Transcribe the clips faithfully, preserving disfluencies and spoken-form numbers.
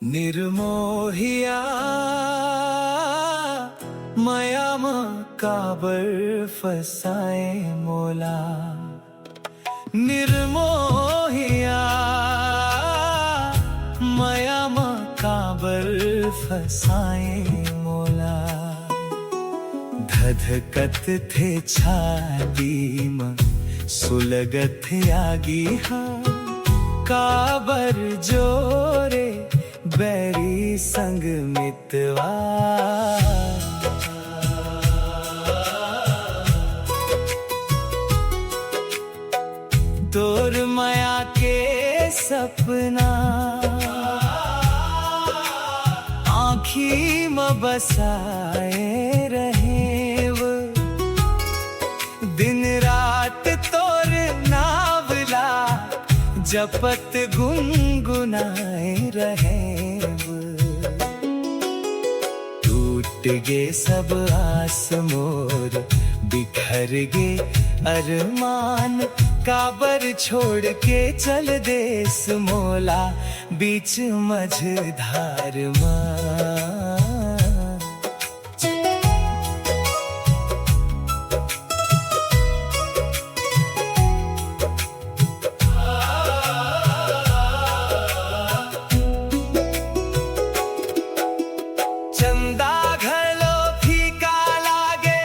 निर्मोहिया, मया म काबर फसाए मोला। निर्मोहिया, मया म काबर फसाए मोला। धधकत थे छाती म, सुलगत थे आगी हा। काबर जोरे बैरी संग मितवा। तोर मया के सपना आँखी म बसाए रहेंव। दिन रात तोर नावला जपत गुनगुनाए रहेंव। टूट गे सब आस मोर, बिखर गे अरमान। काबर छोड़ के चल देस मोला बीच मझधार मा। चंदा घलो फीका लागे,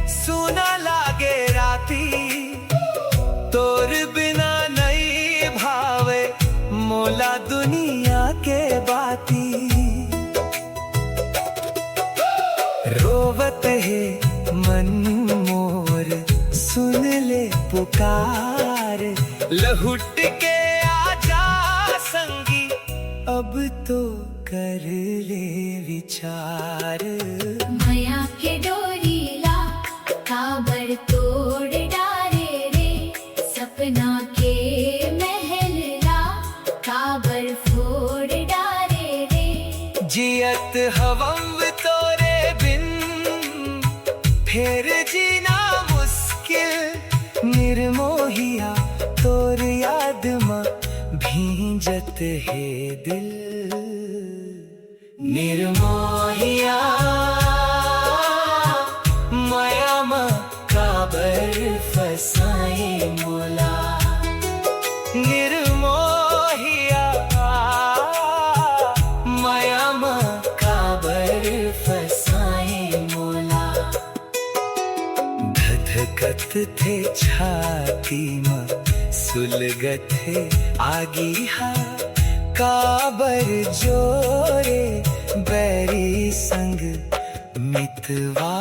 सूना लागे राती। तोर बिना नइ भावे मोला दुनिया के बाती। रोवत हे मन मोर, सुन ले पुकार। लहुट के आजा संगी, अब तो कर ले विचार। मया के डोरी ला काबर तोड़ डारे रे, सपना के महल ला काबर फोड़ डारे रे। जियत हवंव तोरे बिन, फेर जीना मुश्किल। निर्मोहिया, तोर याद म भींजत हे दिल। निर्मोहिया, मया म काबर फसाए मोला। निर्मोहिया, मया म काबर फसाए मोला। धधकत थे छाती म, सुलगत हे आगी हा। काबर जोरे बैरी संग मितवा।